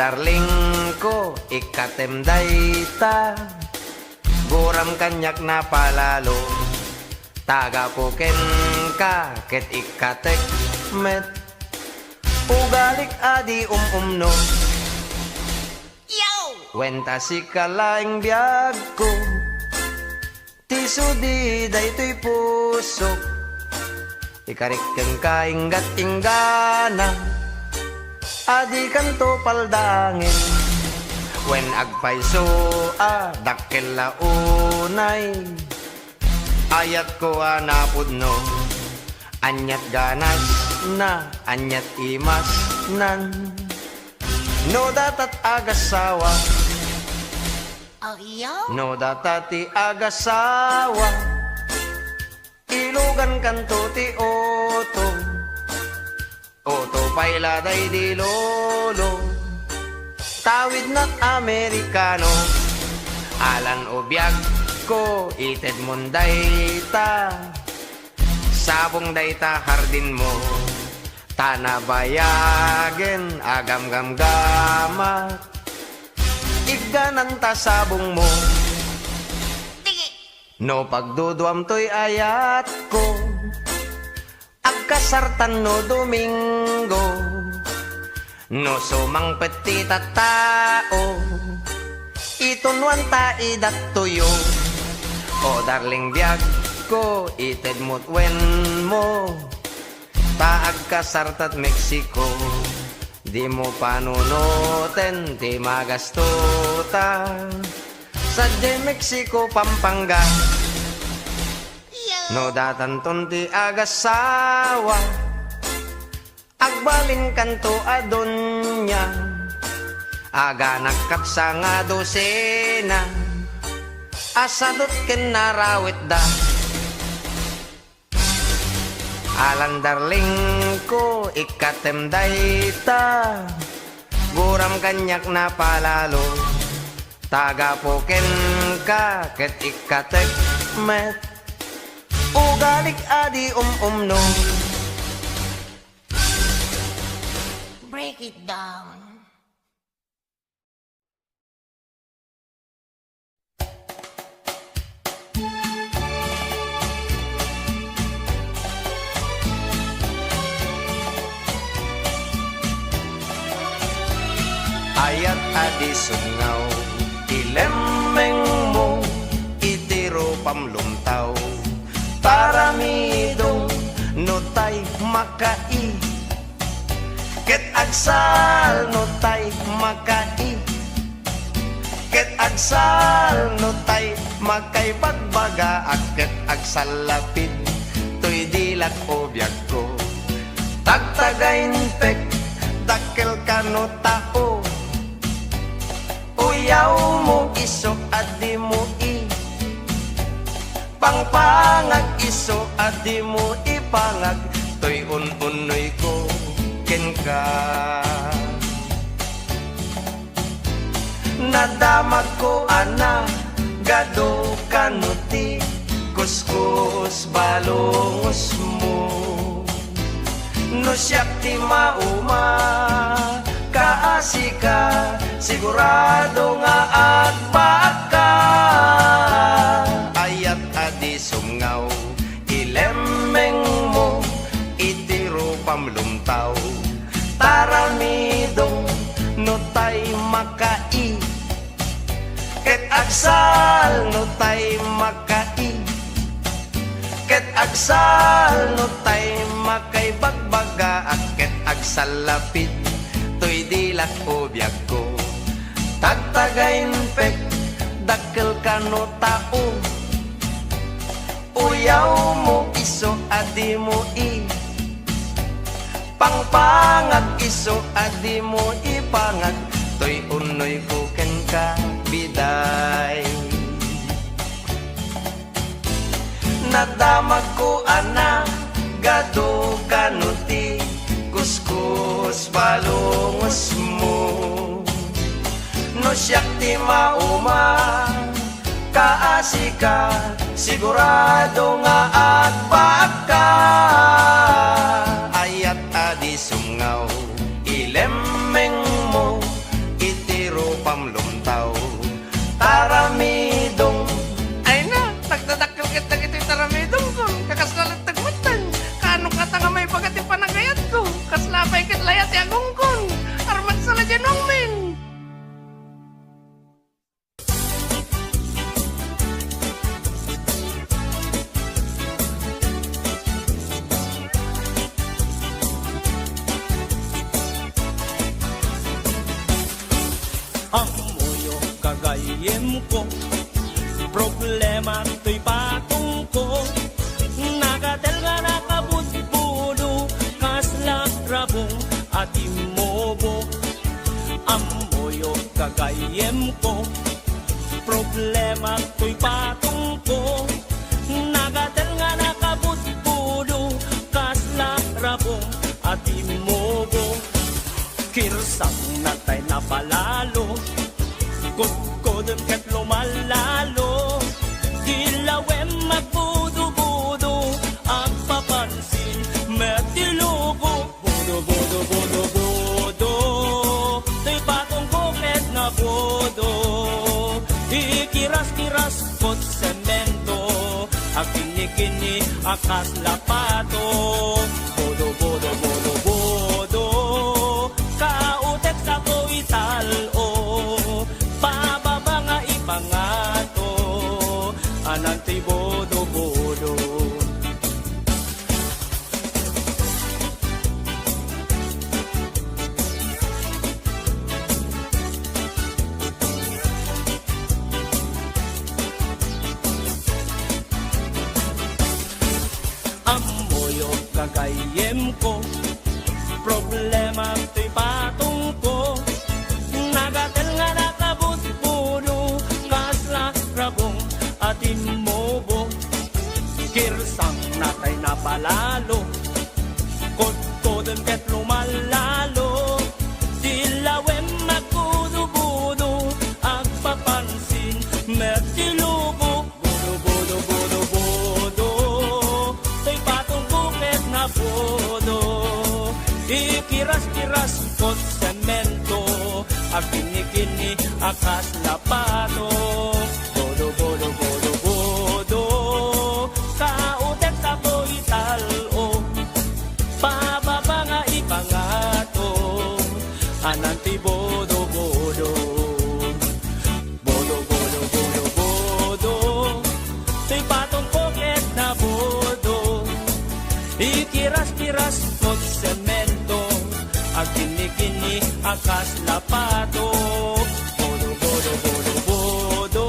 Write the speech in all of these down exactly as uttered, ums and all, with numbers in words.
Darling ko, ikkatem dayta. Guram kaniak napalalo. Ta gapu kenka ket ikkatek met. Ugalik a di um-umno. Wen ta sika laeng biagko. Ti sudi daytoy pusok, ikarik kenka inggat inggana, a dikanto paldaangen. Wen agpayso a dakkel la unay, ayatko a napudno. Aniat ganasna, aniat imasnan. No datat agasawa, Ayo? No data ti agasawa, ilugankanto ti oto. Oto pay la daydi lolo, tawidnak Amerikano. Alan o biagko, itedmon dayta. Sabong dayta hardinmo, ta nabayagen a gamgamgamak. Igganan ta sabongmo. Tigi. No pagduduam toy ayatko, agkasartan no Domingo. No sumangpet ti tattao, itunwan ta idattoyo. O darling biagko, itedmo't wenmo. Ta agkasartat Mexico, dimo panunoten ti magastuta. Sadiay Mexico, Pampanga. No datanton ti agasawa, agbalinkanto a donya. Aganak kapsa nga dosena, a sadot ken narawetda. Alan darling ko, ikkatem dayta. Guram kaniak napalalo. Ta gapu kenka ket ikkatek met. Ugalik a di um-umno. Break it down. Ayat a di sumngaw ti lemmengmo iti rupam lumtaw. Paramidong no tay makai, ket agsal no tay makai, ket agsal no tay makaibagbaga, ket agsallapid toy dilak o biagko. Tagtagainpek, dakkel kano tao, uyawmo isu a dimo i pangpangag isu a dimo ipangag toy un-unnoyko kenka. Nadamagko a nagadu kano ti kuskus balungosmo. No siak ti mauma, kaasika, sigurado nga agbaakka. Ayat a di sumngaw, ilemmengmo iti rupam lumtaw. Taramidong no tay makai, ket agsal no tay makai, ket agsal no tay makaibagbaga, ket agsallapid toy dilak o biagko. Tagtagainpek, dakkel kano tao, uyawmo isu a dimo i pangpangag isu a dimo ipangag toy unnoyko kenka, biday. Nadamagko a nagadu kano ti kuskus balungosmo. No siak ti mauma, kaasika, sigurado nga agbaakka. Ayat a di sumngaw, ilemmengmo ko. Problema toy patongko. Nagatel nga nakabudbudo, kasla rabong a timmubo. Ammoyo gagayyemko. Problema toy patongko. Nagatel nga nakabudbudo, kasla rabong a timmubo. Kirsang natay napalalo, kudkodem ket lumallalo. Di lawem agbudo-budo, agpapansin met ti lugo. Budo, budo, budo, budo, toy patongko ket nabudo. Ikiras-kiras kot semento, agkinni-kinni a kasla pato. Budo, budo, budo, budo, kautek sa ko ital-o. Pababa nga ipangato, anan ti budo-budo. Ammoyo gagayyemko, problema toy patongko. Nagatel nga nakabudbudo, kasla rabong a timmubo. Kirsang natay napalalo, kudkodem ket lumallalo. Di lawem agbudo-budo, agpapansin met ti lugo. Budo, budo, budo, budo, toy patongko ket nabudo. Ikiras-kiras kot semento, agkinni-kinni a kasla pato. Budo, budo, budo, budo, kautek sa ko ital-o. Pababa nga ipangato, anan ti budo-budo. Budo, budo, budo, budo, toy patongko ket nabudo. Ikiras-kiras kot semento, agkinni-kinni a kasla pato. Budo, budo, budo, budo,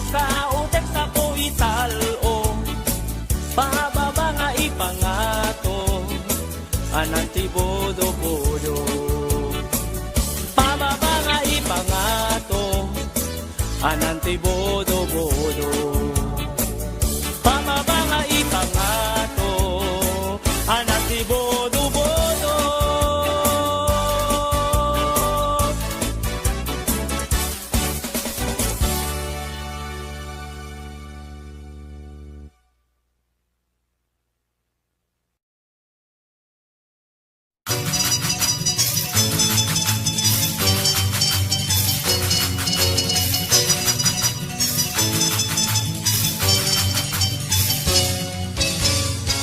kautek sa ko ital-o. Pababa nga ipangato, anan ti budo-budo. Pababa nga ipangato, anan ti budo-budo. Pababa nga ipangato, anan ti budo-budo.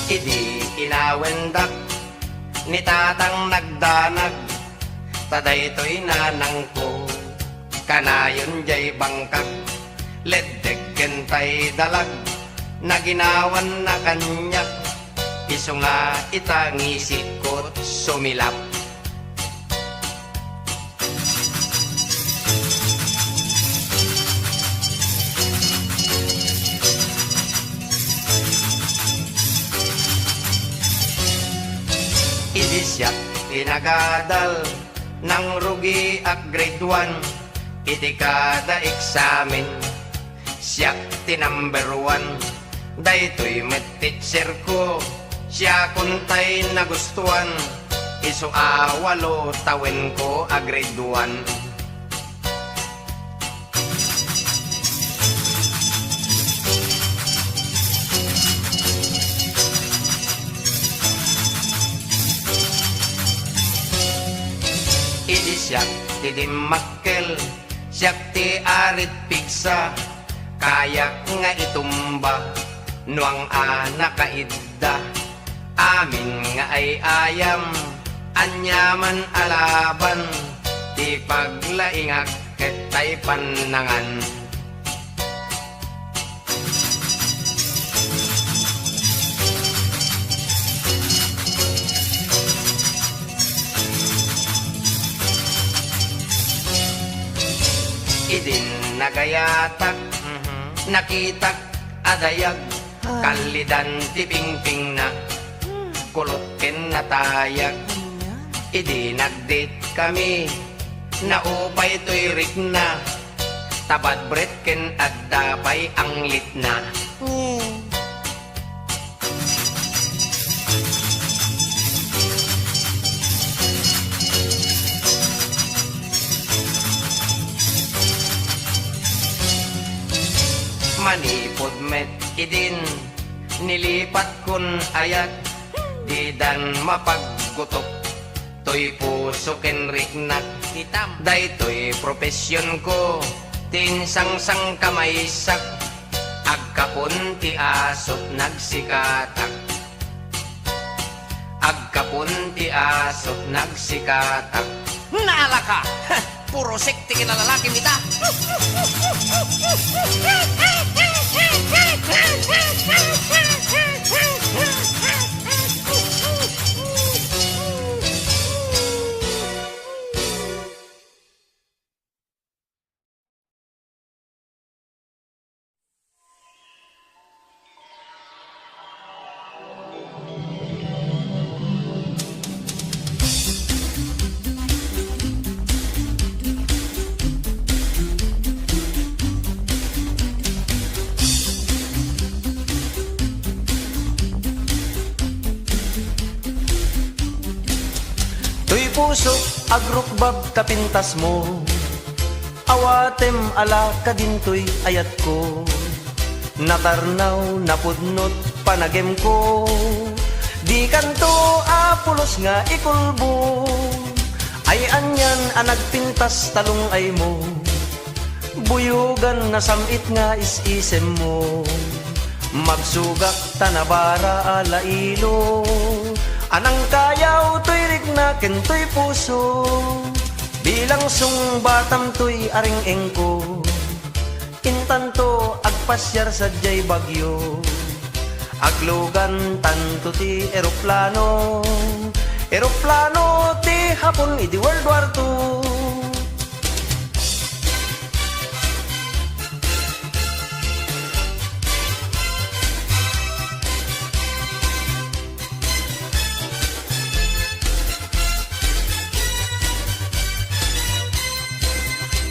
Idi inawendak ni tatang nagdanag, ta daytoy nanangko, kanayon jay bangkag, leddek ken tay dalag, naginawanna kaniak, isu nga ita ngisikko sumilap. Idi siak ti nagadal, nangrugiak grade one, iti kada eksamen, siak ti number one. Daytoy met teacher ko, siakon tay nagustuan, isu a walo tawenko a grade one. Idi siak ti dimmakkel, siak ti arit pigsa, kayak nga itumba, nuang a nakaidda. Amin nga ay-ayam, aniaman a laban, ti paglaingak ket tay pannangan. Idin Nagayatak, nakitak a dayag, kallidan ti pingpingna, kulot ken natayag. Idi nagdate kami, naupay toy rikna, ta bad breath ken adda pay anglitna. Manipud met idin nilipatkon ayat, didan mapaggutok toy puso ken riknak. Kitam. Daytoy professionko, ti insangsang kamaysak. Agkapon ti asot nagsikatak. Agkapon ti asot nagsikatak. Naalaka! Puro sek ti kinalalaki mi ta. Toy pusok, agrukbab ta pintasmo. Awatem a la kadintoy ayatko. Natarnaw, napudnot, panagemko. Dikanto a pulos nga ikulbo. Ay anian a nagpintas talong-aymo. Buyogan, nasam-it nga is-isemmo. Magsugak ta nabara a lailo. Anang kayaw toy rikna ken toy puso. Bilang sungbatam toy areng-engko. Intanto agpasiar sadiay Baguio. Aglugan tanto ti eroplano. Eroplano ti Hapon idi World War Two.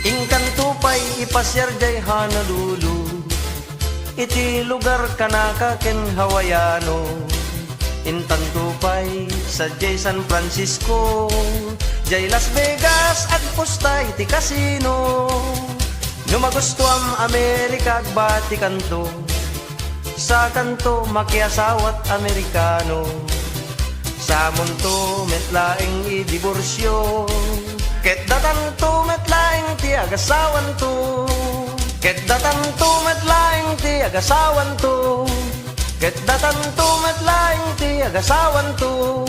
Inkanto pay ipasiar diay Honolulu, iti lugar Kanaka ken Hawaiano. Intanto pay sadiay San Francisco, diay Las Vegas, agpusta iti casino. No magustuam Amerika, agbatikanto. Sakanto makiasawat Amerikano. Samonto met laeng idiborsio. Ket datanto met laeng ti agasawanto. Ket datanto met laeng ti agasawanto. Ket datanto met laeng ti agasawanto.